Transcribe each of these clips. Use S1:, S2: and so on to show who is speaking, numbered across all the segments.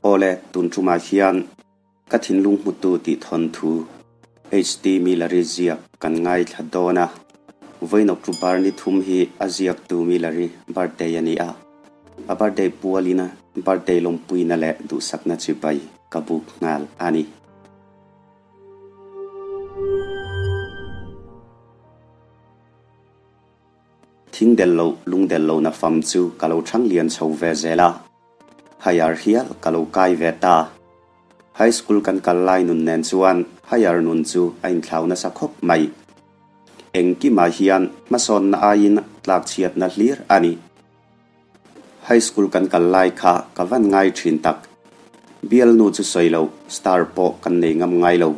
S1: Awle, tun tumah hian ka thinlung hmutu tih thawnthu HT Miller-i ziak kan ngaithla dawn a. Vawiin October ni thum hi a ziaktu Miller-i birthday a ni a. A birthday pualin birthday lawmpuina leh duhsakna chibai ka buk nghal a ni. Thing del loh, lung del lohna fam chu ka lo thang lian chho ve zel a. Higher hial ka lo kai ve ta. High school kan kal lai nun nen chuan higher nun chu a inthlau nasa khawp mai. Engkimah hian hmasawnna aiin tlakchhiatna hlir a ni. High school kan kal lai kha ka van ngai thin tak. Bialnu chu sawi loh, star pawh kan nei ngam ngai lo.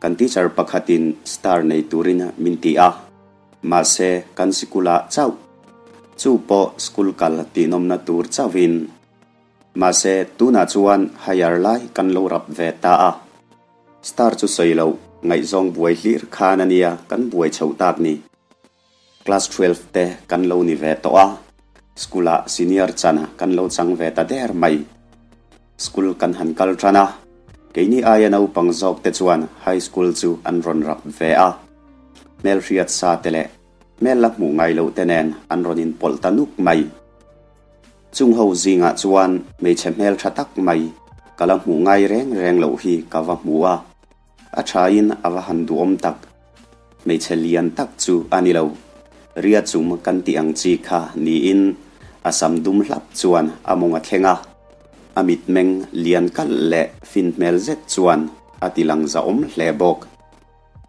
S1: Kan teacher pakhatin star nei turin min ti a, mahse kan sikulah chauh. Chu pawh school kal tihnawmna tur chauhin. Mahse tunah chuan higher lai kan lo rap ve ta a. Star chu sawi loh, ngaihzawng buai hlir khan a nia kan buai chhoh tak ni. Class 12 te kan lo ni ve tawh a, school ah senior chan kan lo chang ve ta der mai. School kan han kal tan a, keini aia naupang zawk te chuan high school chu an rawn rap ve a. Hmelhriat sa te leh hmel la hmuh ngai loh te nen an rawn inpawlh ta nuk mai. Chung ho zingah chuan hmeichhe hmel tha tak mai ka la hmuh ngai reng reng loh hi ka va hmu a. A thain a va han duhawm tak. Hmeichhe lian tak chu a ni lo. Ria chum kan tih ang chi kha niin a sam dum hlap chuan a mawng a thleng a. A mitmeng lian kalh leh fin hmel zet chuan a ti lang zahawm hle bawk.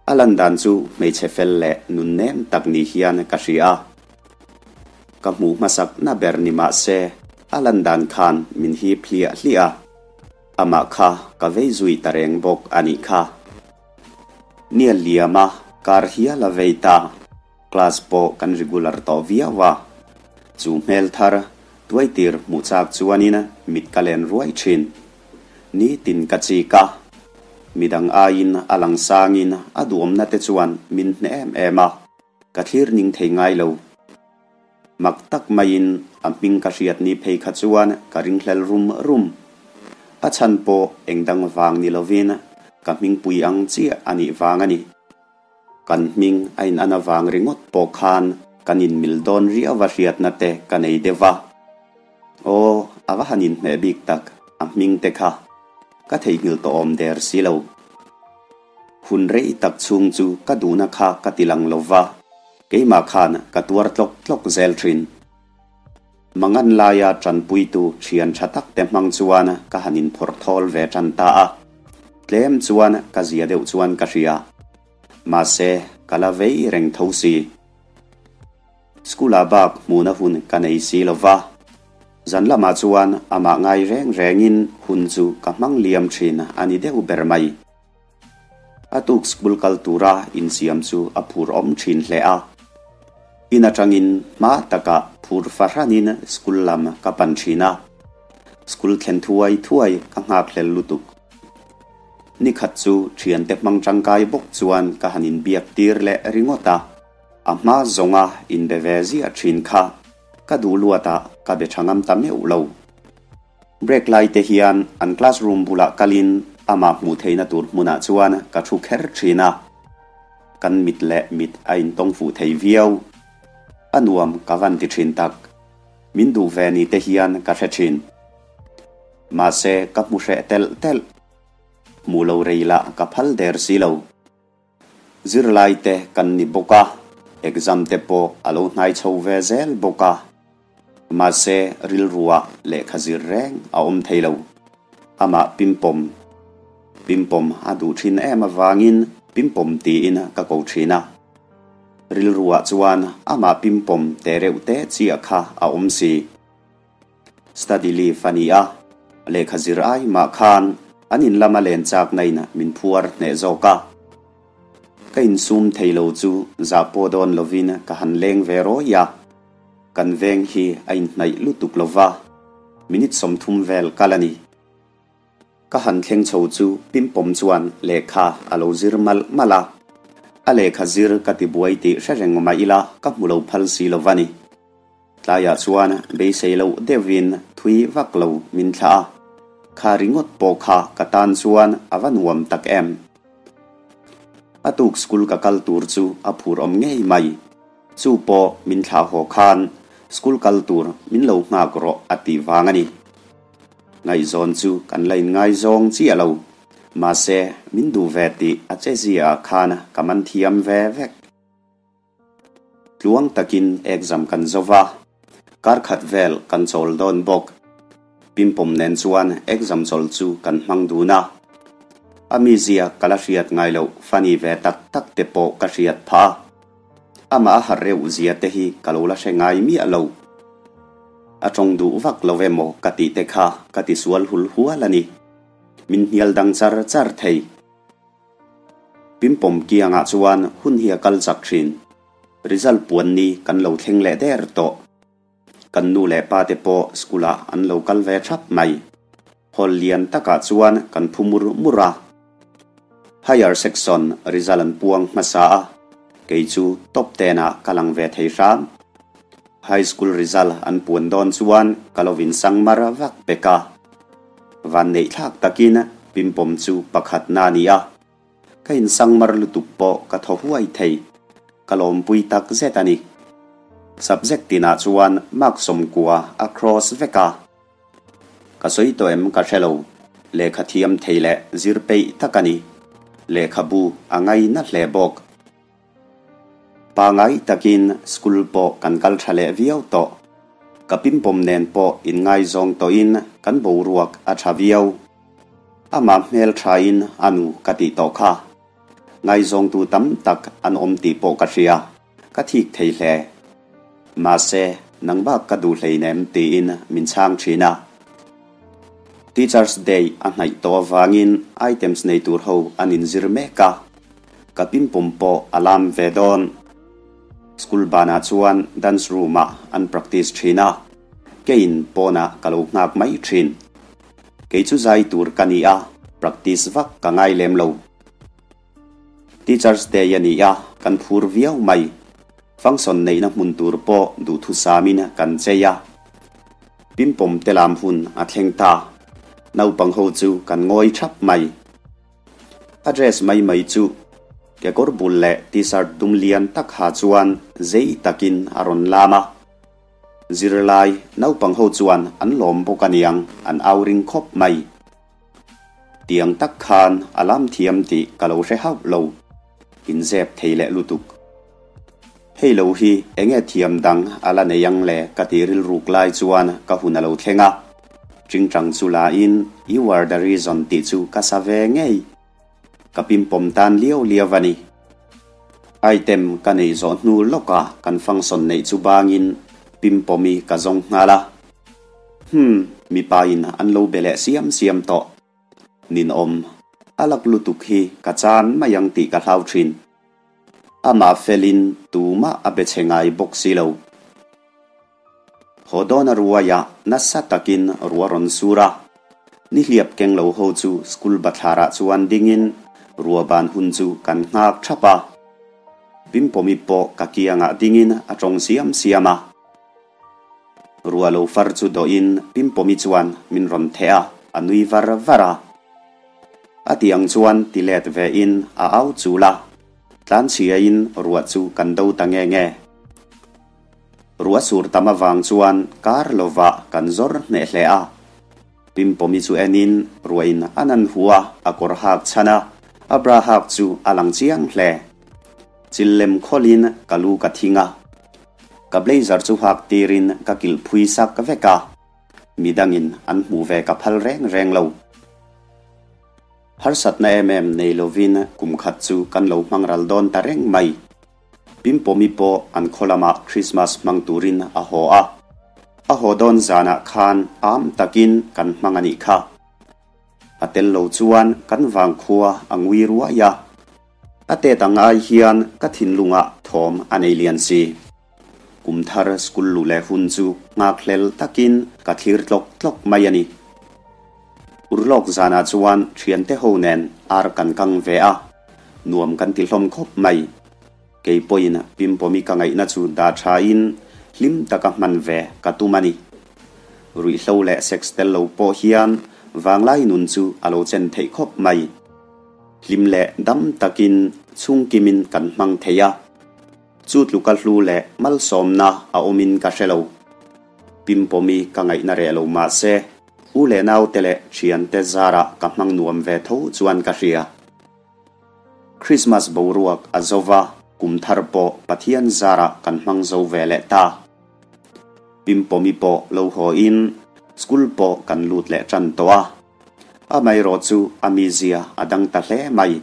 S1: A lan dan chu hmeichhe fel leh nun nem tak ni hian ka hria a. Ka hmuh hmasak na ber ni mah se a lan dan khan min hip hliah hliah a. Amah kha ka vei zui ta reng bawk a nih kha. Nia liam a, kar hial a vei ta. Class pawh kan regular tawh viau a. Chu hmel thar tuaitir hmuh chak chuanin mit ka len ruai thin. Nitin ka chik a. Midang aiin a lang sangin a duhawmna te chuan min hne em em a. Ka thlir ning thei ngai lo. Mak tak maiin a hming ka hriat ni phei kha chuan ka ringhlel rum rum. A chhan pawh eng dang vang ni lovin ka hming pui ang chiah a nih vang a ni. Kan hming a in an avang ringawt pawh khan kan inmil dawn riau a hriatna te ka nei deuh va. Aw, a va han inhmeh bik tak, a hming te kha ka theihnghilh tawh awm der si lo. Hun rei tak chhung chu ka duhna kha ka ti lang lo va. Keimah khan ka tuar tlawk tlawk zel thin. Mangan laia tanpuitu thian tha tak te hmang chuan ka han inphawrh thawl ve tan ta a. Tlem chuan ka zia deuh chuan ka hria. Mahse, ka la vei reng tho si. School-ah bak hmuhna hun ka nei si lo va. Zan lamah chuan amah ngai reng rengin hun chu ka hmang liam thin a ni deuh ber mai. A tuk school kal tura insiam chu a phur awm thin hle a. In atangin hma takah phur fahranin school lam ka pan thin a. School thlen thuai thuai ka nghakhlel lutuk. Nikhat chu thiante hmang tangkai bawk chuan ka han inbiak tir leh ringawt a. A hma zawnga inbe ve ziah thin kha ka duh luatah ka be tha ngam ta meuh lo. Break lai te hian an classroom bulah kalin amah hmuh theihna tur hmunah chuan ka thu kher thin a. Kan mit leh mit a intawng fuh thei viau. A nuam ka van ti thin tak. Min duh ve ni te hian ka hre thin. Mahse ka hmu hreh telh telh. Hmuh lo rei lah ka phal der si lo. Zirlai te kan ni bawk a, exam te pawh a lo hnai chho ve zel bawk a. Mahse rilruah lehkha zir reng a awm thei lo. Amah pimpawm pimpawm a duh thin em avangin pimpawm tiin ka ko thin a. Rilruah chuan amah pimpawm te reuh te chiah kha a awm si. Study leave a ni a, lehkha zir ai mah khan an in lama len chakna in min phuar hneh zawk a. Ka insum thei lo chu zah pawh dawn lovin ka han leng ve rawi a, kan veng hi a inhnaih lutuk lova, minute 30 vel kal a ni. Ka han thleng chho chu pimpawm chuan lehkha a lo zir malh malh a, a lehkha zir ka ti buai tih hre reng mah ila ka hmu lo phal si lova ni. Tlaiah chuan beisei loh deuhin thui vak lo min thlah a. Kha ringawt pawh kha ka tan chuan a va nuam tak em. A tuk school ka kal tur chu a phur awm ngei mai. Chu pawh min thlah haw khan school kal tur min lo nghak rawh a tih vang a ni. Ngaihzawn chu kan la inngaizawng chiah lo. Mahse, min duh ve tih a che ziaah khan ka man thiam ve vek. Tluang takin exam kan zo va, kar khat vel kan chawl dawn bawk. Pimpawm nen chuan exam chawl chu kan hmang dun a. A mizia ka la hriat ngai loh funny ve tak tak te pawh ka hriat phah a. Amah a harh reuh zia te hi ka lo la hre ngai miah lo. A tawng duh vak lo emaw ka tih te kha ka ti sual hul hual a ni. Min hnial dang char char thei. Pimpawm kiangah chuan hun hi a kal chak thin. Result puan ni kan lo thleng leh der tawh. Kan nu leh pa te pawh school ah an lo kal ve thap mai. Hall lian takah chuan kan phu mur mur a. Higher section result an puang hmasa a, kei chu top ten ah ka lang ve thei hram. High school result an puan dawn chuan ka lo insang mar vak pek a. Vanneih thlak takin pimpawm chu pakhatna a ni a. Ka insangmar lutuk pawh ka thaw huai thei. Ka lawmpui tak zet a ni. Subject tinah chuan mark 90 a cross vek a. Ka sawi tawh em ka hre lo. Lehkha thiam thei leh zir peih tak a ni. Lehkhabu a ngaina hle bawk. Pangai takin school pawh kan kal tha leh viau tawh. Ka pimpawm nen pawh inngaizawng tawhin kan boruak a tha viau. Amah hmel thain a nu ka tih tawh kha. Ngaizawngtu tam tak an awm tih pawh ka hria, ka thik thei hle. Mahse, nang bak ka duh hleinem tiin min chhang thin a. Teachers Day a hnaih tawh avangin items nei tur ho an inzir mek a. Ka pimpum pawh a lam ve dawn. School banah chuan dance room ah an practice thin a, keiin pawnah ka lo nghak mai thin. Kei chu zai tur ka ni a, practice vak ka ngai lem lo. Teachers Day a ni a, kan phur viau mai. Function neihna hmun tur pawh duhthusamin kan chei a. Pimpawm te lam hun a thleng ta. Naupang ho chu kan ngawi thap mai. A dress mai mai chu kekawr bul leh t-shirt dum lian tak ha chuan zei takin a rawn lam a. Zirlai naupang ho chuan an lawm bawk aniang an au ring khawp mai. Tiang tak khan a lam thiam tih ka lo hre hauh lo. Inzep thei leh lutuk. Hei lo hi enge thiam dang a la nei ang le ka ti rilruk lai chuan ka hun a lo thleng a. Tingtang chu la in You are the reason tih chu ka sa ve ngei. Ka pimpawm tan liau liau a ni. Item ka neih zawh hnu lawka kan function neih chu bangin pimpawmi ka zawng nghal a. Hmm, mipa in an lo be leh siam siam tawh. Ninawm, a lak lutuk hi ka chan mai ang tih ka hlau thin. Amah felin tumah a be chhe ngai bawk si lo. Haw dawna ruaiah nasa takin ruah rawn sur a. Nihliap keng lo ho chu school bathlarah chuan dingin ruah ban hun chu kan nghak thap a. Pimpawmi pawh ka kiangah dingin a tawng siam siam a. Ruah lo far chu dawhin Pimpawmi chuan min rawn theh a, a nui var var a. A ti ang chuan ti let ve in a au chul a, tlanchhia in ruah chu kan do ta nge nge. Ruah sur tam avang chuan kar lovah kan zawr hneh hle a. Pimpawmi chu en in ruah in a nan hu a, a kawr hak chhan a, a bra hak chu a lang chiang hle. Chil lem khawl in ka lu ka thing a, ka blazer chu hak tir in ka kilh phui sak vek a. Midangin an hmuh ve ka phal reng reng lo. Harsatna em em nei lovin kum khat chu kan lo hmang ral dawn ta reng mai. Pimpawmi pawh an khaw lamah Christmas hmang turin a haw a. A haw dawn zanah khan am takin kan hmang a nih kha. A tel lo chuan kan vangkhua a ngui ruai a. A tet ang ai hian ka thinlungah thawm a nei lian si. Kum thar school luh leh hun chu nghakhlel takin ka thlir tlawk tlawk mai a ni. Urlawk zanah chuan thiante ho nen ar kan kang ve a, nuam kan ti hlawm khawp mai. Kei pawhin pimpawmi ka ngaihna chu dah thain hlim taka hman ve ka tum a ni. Ruihhlo leh sex tel lo pawh hian vanglai nun chu a lo chen theih khawp mai. Hlim leh dam takin chhungkimin kan hmang thei a, chu tluka hlu leh malsawmna a awmin ka hre lo. Pimpawmi ka ngaihna reh lo mah se, u leh naute leh thiante zarah ka hmang nuam ve tho chuan ka hria. Krismas boruak a zo va, kum thar pawh Pathian zarah kan hmang zo ve leh ta. Pimpawmi pawh lo hawiin school pawh kan lut leh tan tawh a. Amaherawh chu a mizia a dang ta hle mai.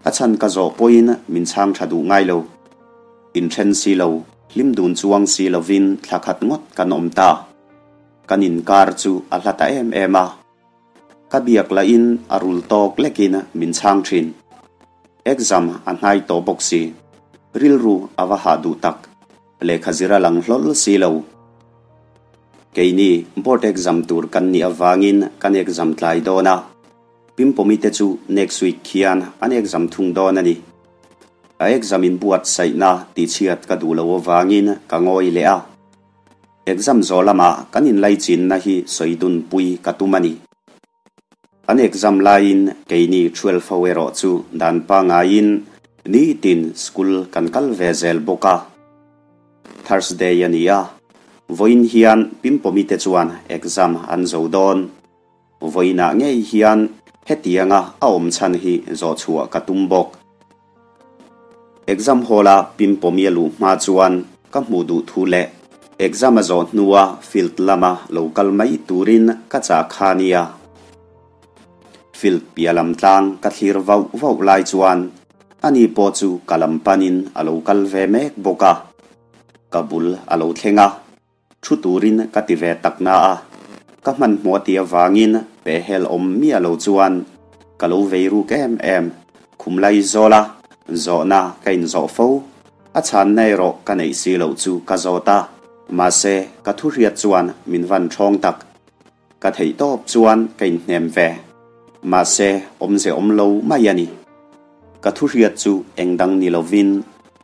S1: A chhan ka zawh pawhin min chhang tha duh ngai lo. Inthen si lo, hlim dun chuang si lovin thla khat ngawt kan awm ta. Kan inkar chu a hla ta em em a. Ka biak lahin a rul tawk lekin min chhang thin. Exam a hnai tawh bawk si. Rilru a va hah duh tak. Lehkha zir a lang hlawl si lo. Keini board exam tur kan nih avangin kan exam tlai dawn a. Pimpawmi te chu next week khian an exam thung dawn a ni. A exam in buatsaihna tihchhiat ka duh lo avangin ka ngawi leh a. Exam zawh lamah kan inlaichinna hi sawi dunpui ka tum a ni. An exam laiin keini 12 ho erawh chu dan pangaiin nitin school kan kal ve zel bawk a. Thursday a ni a, vawiin hian Pimpawmi te chuan exam an zo dawn. Vawiinah ngei hian hetianga a awm chhan hi zawh chhuah ka tum bawk. Exam hall-a Pimpawmi a luh hma chuan ka hmuh duh thu leh exam a zawh hnua field lama lo kal mai turin ka chah kha nia. Field piah lam tlang ka thlir vauh vauh lai chuan ani pawh chu ka lam panin a lo kal ve mek bawk a. Ka bul a lo thleng a. Thu turin ka ti ve tak na a, ka hmanhmawh tih avangin pehhel awm miah lo chuan ka lo vei ruk em em. Khum lai zawl a, zawhna ka inzawh fo. A chhanna erawh ka neih si loh chu ka zawt a, mahse ka thu hriat chuan min van ṭhawng tak. Ka theih tawp chuan ka inhnem ve. Mahse awmze awm lo mai a ni. Ka thu hriat chu eng dang ni lovin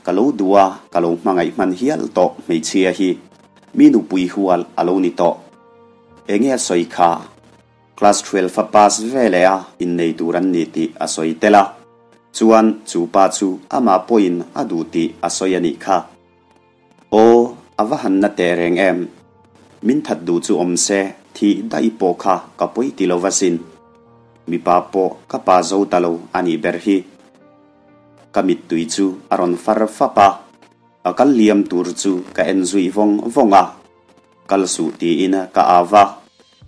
S1: ka lo duh a, ka lo hmangaih hman hial tawh hmeichhia hi mi nupui hual a lo ni tawh. Enge a sawi kha? Class 12 a pass ve leh a innei tur an ni tih a sawi tel a, chuan chu pa chu amah pawhin a duh tih a sawi a nih kha. Aw, a va han na teh reng em? Min that duh chu awm se, thih daih pawh kha ka pawi ti lo va sin. Mipa pawh ka pa zo ta lo a nih ber hi. Ka mittui chu a rawn far fap a, a kal liam tur chu ka en zui vawng vawng a. Kal suh tiin ka au va,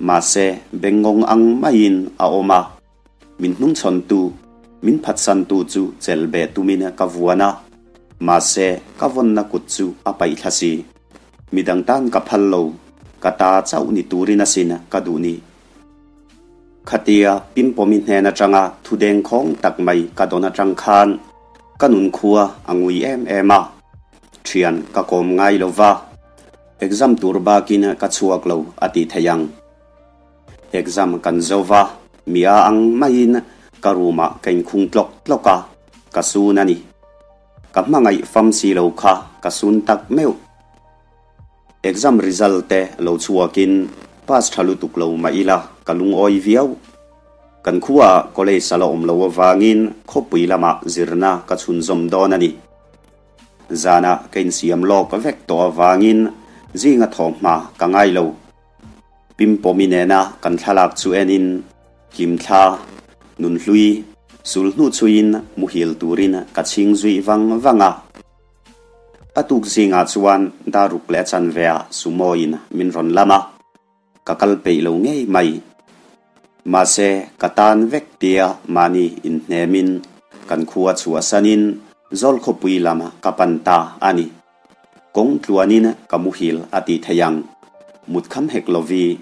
S1: mahse bengngawng ang maiin a awm a. Min hnungchhawntu, min phatsantu chu chelh beh tumin ka vuan a, mahse ka vawnna kut chu a paih thla si. Midang tan ka phal lo, ka ta chauh ni turin asin ka duh ni. Khatia Pimpawmi hnen atanga thu dengkhawng tak mai ka dawn atang khan ka nunkhua a ngui em em a, thian ka kawm ngai lo va, exam tur bakin ka chhuak lo a ti thei ang. Exam kan zo va, mi a ang maiin ka room ah ka inkhung tlawk tlawk a, ka sun a ni. Ka hmangaih fam si lo kha ka sun tak meuh. Exam result te lo chhuakin pass tha lutuk lo mah ila ka lungawi viau. Kan khuaah college a la awm lo avangin khawpui lamah zirna ka chhunzawm dawn a ni. Zanah ka insiam lawk vek tawh avangin zinga thawhhma ka ngai lo. Pimpawmi nena kan thlalak chu enin hlimthla, nunhlui, sulhnu chhuiin muhil turin ka chhing zui vang vang a. A tuk zingah chuan daruk leh a chanveah Sumoin min rawn lam a, ka kal peih lo ngei mai. Mahse, ka tan vek tia mahni inhnemin kan khua chhuahsanin Zawlkhawpui lam ka pan ta a ni. Kawng tluanin ka muhil a tih theih ang. Mut kham hek lovi.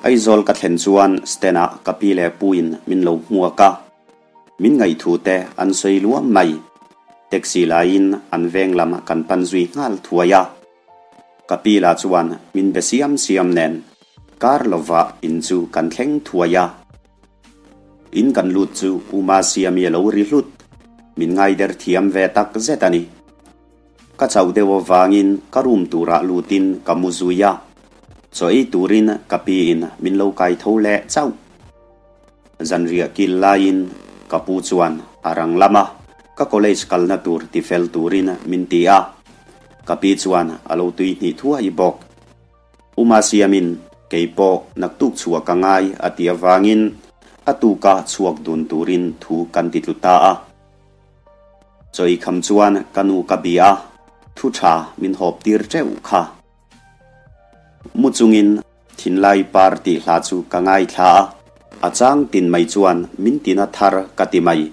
S1: Aizawl ka thlen chuan stand-ah ka pi leh puin min lo hmuak a. Min ngaihthu te an sawi luam mai. Taxi laiin an veng lam kan pan zui nghal thuai a. Ka pi lah chuan min be siam siam nen kar lova in chu kan thleng thuai a. In kan lut chu U Masiami a lo ri hlut. Min ngaider thiam ve tak zet a ni. Ka chauh deuh avangin ka room turah lutin ka mu zui a. Chaw ei turin ka piin min lo kai tho leh chauh. Zanriah kil laiin ka pu chuan a rang lam a, ka college kalna tur tifel turin min ti a. Ka pi chuan a lo tui hnih thuai bawk. Uma siamin kei pawh naktuk chhuah ka ngai a ti avangin a tuka chhuak dun turin thu kan ti tlu ta a. Chaw ei kham chuan ka nu ka bia a, thu tha min hawp tir teuh kha. Mu chungin Thinlai par tih hla chu ka ngaithla a, a chang tin mai chuan min tina thar ka ti mai.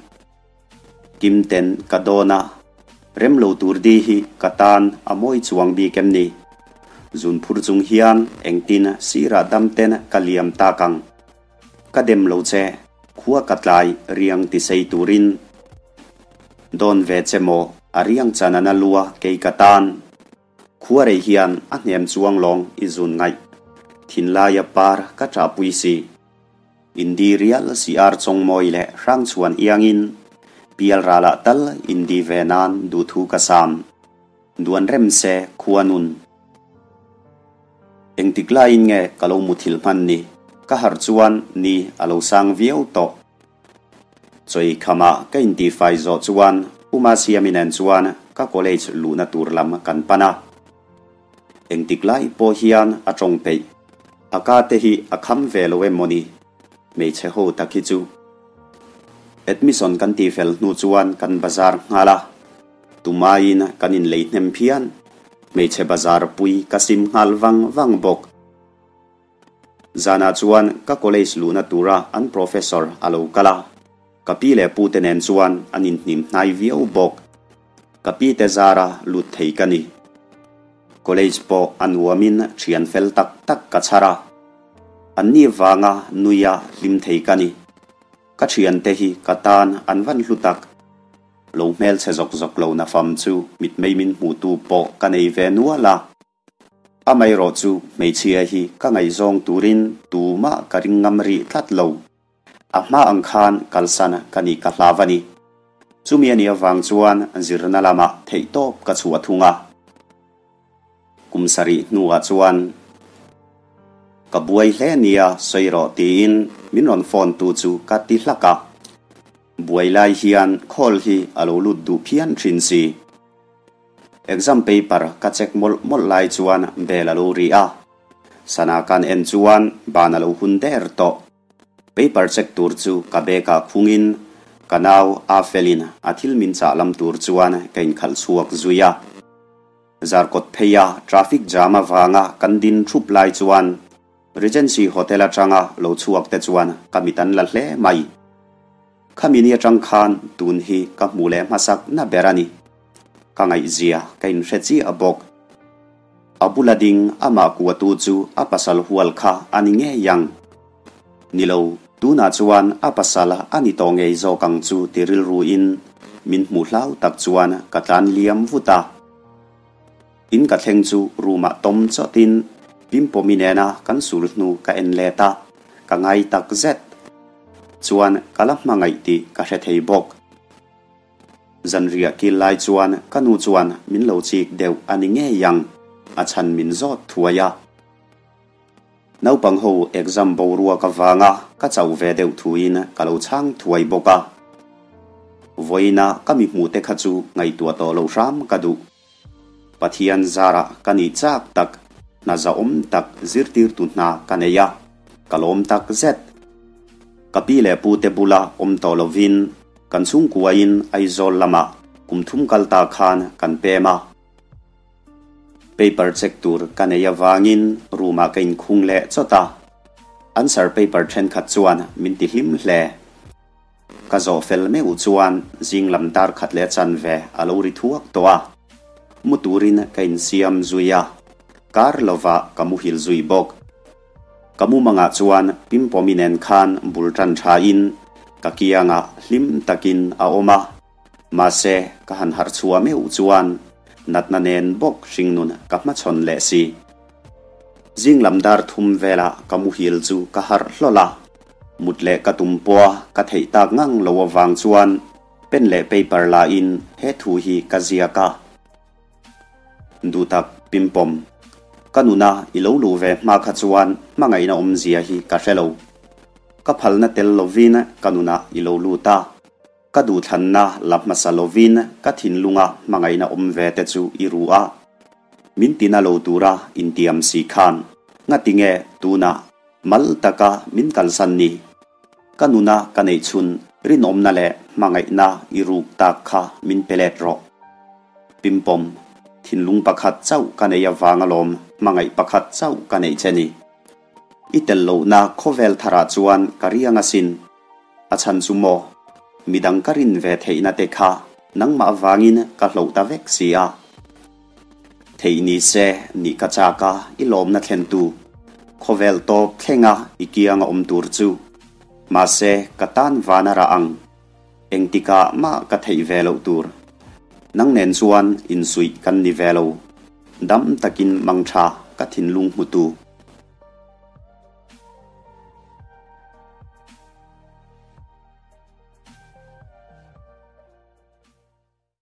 S1: Kim ten ka dawn a, rem lo tur di hi ka tan a mawi chuang bik em ni? Zun phur chung hian engtin sirah dam ten ka liam tak ang. Ka dem lo che, khua ka tlai riang ti sei turin. Dawn ve che maw, a riang chan a na lua kei ka tan. Khuarei hian a hnem chuang lawng i zun ngaih. Thinlaia par ka ṭahpui si. Indi rial si ar chawngmawi leh hrangchhuan iangin pial ralah tal indi ve nan duhthu ka sam. Duan rem se khua nun. Engtik laiin nge ka lo muthilh hman ni? Ka harh chuan ni a lo sang viau tawh. Chawi khamah ka intihfai zawh chuan Uma Siami nen chuan ka college luhna tur lam kan pan a. Engtik lai pawh hian a tawng peih. A ka te hi a kham ve lo em mawni? Hmeichhe ho tak hi chu. Admission kan tihfel hnu chuan kan bazar nghal a. Tumaiin kan inlei hnem phian. Hmeichhe bazar pui ka sim nghal vang vang bawk. Zanah chuan ka college luhna tura an professor a lo kal a, ka pi leh pu te nen chuan an inhnim hnai viau bawk. Ka pi te zara lut thei ka ni. College pawh a nuamin thian fel tak tak ka chhar a, anni vanga nuia hlim thei ka ni. Ka thiante hi ka tan an van hlu tak. Lo hmelchhe zawk zawk lo nafam chu mitmei min hmuhtu pawh ka nei ve nual a. Amaherawh chu hmeichhia hi ka ngaihzawng turin tumah ka ring ngam rih tlat lo. A hma ang khan kalsan ka nih ka hlau a ni. Chumi a nih avang chuan zirna lamah theihtawp ka chhuah thung a. Kum sarih hnuah chuan ka buai hle nia sawi rawh tiin min rawn phone tu chu ka ti hlak a. Buai lai hian call hi a lo lut duh phian thin si. Exam paper ka check mawlh mawlh lai chuan bell a lo ri a, sana kan en chuan ban a lo hun der tawh. Paper check tur chu ka bag ah khungin ka nau a felin a thil min chah lam tur chuan ka inkhalh chhuak zui a. Zarkawt phei a traffic jam avanga kan din thup lai chuan Regency Hotel atanga lo chhuak te chuan ka mit an la hle mai. Khami ni atang khan tun hi ka hmuh leh hmasak na ber a ni. Ka ngaihzia ka inhre chiah bawk. A bula ding amah kuatu chu a pasal hual kha a ni ngei ang. Ni lo, tunah chuan a pasal a ni tawh ngei zawk ang chu ti rilruin min hmuh hlau tak chuan ka tlan liam vut a. In ka thleng chu room ah tawm chawtin Pimpawmi nena kan sul hnu ka en let a, ka ngai tak zet. Chuan ka la hmangaih tih ka hre thei bawk. Zanriah kil lai chuan ka nu chuan min lo chik deuh a ni ngei ang, a chhan min zawt thuai a. Naupang ho exam boruak avanga ka chauh ve deuh thuin ka lo chhang thuai bawk a. Vawiina ka mi hmuh te kha chu ngaihtuah tawh lo hram ka duh. Pathian zarah ka nih chak tak, hna zahawm tak zirtirtu hna ka nei a, ka lawm tak zet. Ka pi leh pu te bula awm tawh lovin kan chhungkuain Aizawl lamah kum thum kal ta khan kan pem a. Paper check tur ka nei avangin room ah ka inkhung leh chawt a, answer paper thenkhat chuan min ti hlim hle. Ka zawh fel meuh chuan zing lam dar khat leh chanve a lo ri thuak tawh a, mu turin ka insiam zui a, kar lovah ka muhil zui bawk. Ka mumangah chuan Pimpawmi nen khan bul tan thain ka kiangah hlim takin a awm a, mahse ka han harh chhuah meuh chuan natna nen bawk hringnun ka hmachhawn leh si. Zing lam dar thum velah ka muhil chu ka harh hlawlh a. Mut leh ka tum pawha ka theih tak ngang lo avang chuan pen leh paper la in he thu hi ka ziak a. Duhtak Pimpawm. Ka nuna i lo luh ve hma kha chuan hmangaihna awmzia hi ka hre lo. Ka phalna tel lovin ka nunah i lo lut a. Ka duhthlanna la hmasa lovin ka thinlunga hmangaihna awm ve te chu i ru a. Min tina lo tura intiam si khan ngatinge tunah mal taka min kalsan ni? Ka nuna ka neih chhun rinawmna leh hmangaihna i ruk tak kha min pe let rawh. Pimpawm, thinlung pakhat chauh ka nei avang alawm hmangaih pakhat chauh ka neih che ni. I tel lohna khawvel tharah chuan ka riang asin. A chhan chu maw? Midang ka rin ve theihna te kha nangmah avangin ka hloh ta vek si a. Theih ni se nih ka chak a, i lawmna thlentu khawvel tawp thlenga i kianga awm tur chu. Mahse, ka tan van a rah ang. Engtikah mah ka theih ve loh tur. Nang nen chuan insuih kan ni ve lo. Dam takin mang tha ka thinlung hmutu.